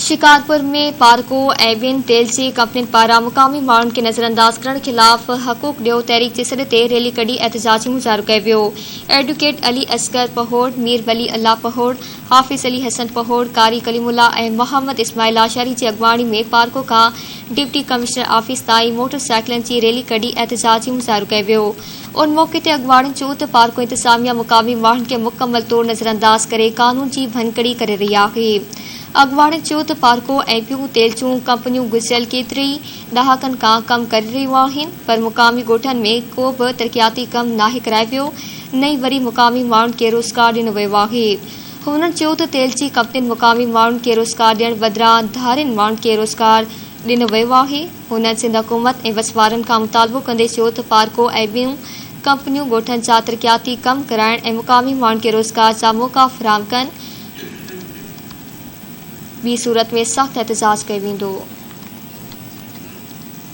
شڪارپور ۾ پارڪو ۽ ٻين تيل جي ڪمپنين پاران مقامي ماڻهن کي نظرانداز ڪرڻ خلاف حقوق ڏيو تحريڪ جي سڏ تي ريلي ڪڍي احتجاجي مظاهرو ڪيو ويو. ايڊووڪيٽ علي اصغر پهوڙ، مير ولي الله پهوڙ، حافظ علي حسن پهوڙ، قاري ڪليم الله ۽ محمد اسماعيل لاشاري جي اڳواڻي ۾ پارڪو کان ڊپٽي ڪمشنر آفيس تائين موٽر سائيڪلن جي ريلي ڪڍي احتجاجي مظاهرو ڪيو ويو. ان موقعي تي اڳواڻن چيو ته پارڪو انتظاميا مقامي ماڻهن کي مڪمل طور نظرانداز ڪري قانون جي ڀڃڪڙي ڪري رهي آهي. اڳواڻن چيو ته پارڪو ۽ ٻيون تيل جون ڪمپنيون گذريل ڪيتري ئي ڏهاڪن کان ڪم ڪري رهيون آهن پر مقامي ڳوٺن ۾ ڪو به ترقياتي ڪم ناهي ڪرايو ويو نه ئي وري مقامي ماڻهن کي روزگار ڏنو ويو آهي. هنن چيو ته تيل جي ڪمپنين مقامي ماڻهن کي روزگار ڏيڻ بدران ڌارين ماڻهن کي روزگار ڏنو ويو آهي. هن سنڌ حڪومت ۽ وس وارن کان مطالبو ڪندي چيو ته پارڪو ۽ ٻيون ڪمپنيون ڳوٺن جا ترقياتي ڪم ڪرائڻ ۽ مقامي ماڻهن کي روزگار جا موقعا فراهم ڪن، ٻي صورت ۾ سخت احتجاج ڪيو ويندو.